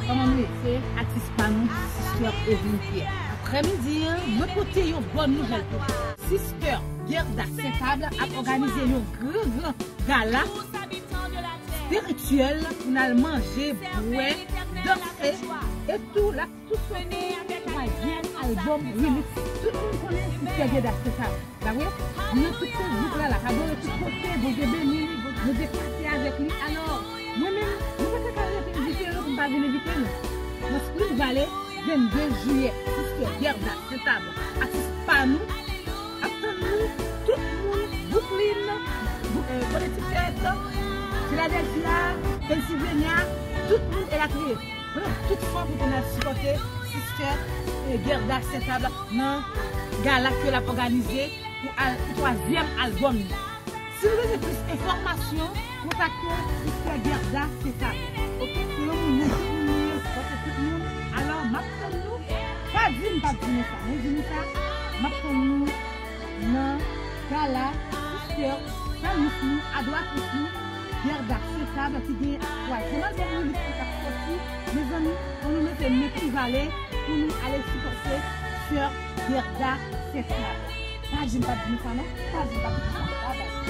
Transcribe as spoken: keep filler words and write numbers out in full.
Kòman nou ye? Se atis pa nou, Sister Evelyne Pierre. Aprèmidi an, mwen pote yon bòn nouvèl pou nou. Sister Guerda Saint-Sable ap òganize yon gran, gran gala espirityèl pou n al manje, bwè, danse, e tou l ap tou sòti twazyèm albòm remix. Tout moun konnen Sister Guerda Saint-Sable. Dakò? Li nan tout Facebook la, l ap adore tout kote, Bondye beni li, Bondye pase avèk li. Alò, mwen menm, mwen pa t ka rete endiferan pou m pa vin envite nou. Nan Spring Valley, vennde jiyè, Sister Guerda Saint-Sable, atis pa nou, ap tann nou, tout moun, Brooklyn, Bou-, euh, Connecticut, Philadelphia, Pennsylvania, tout moun elatriye. Mwen tout fò pou nou al sipòte Sister, eh, Guerda Saint-Sable nan gala ke l ap òganize pou al-, pou twazyèm albòm li. Si nou bezwen plis enfòmasyon, kontakte Sister Guerda Saint-Sable. Oke, se yon moun nou tout moun ye, sipòte tout moun. Alò, m ap tann nou. Pa di m pa t di nou sa. Mwen di nou sa, m ap tann nou nan gala Sister, fèmis nou, adwatris nou, Guerda Saint-Sable ki gen twazyèm albòm li ki ap sòti. Mezanmi, ann nou mete men pi vale pou nou ale sipòte Sister Guerda Saint-Sable. Pa di m pa t di nou sa non, pa di m pa t di nou sa. Bye bye.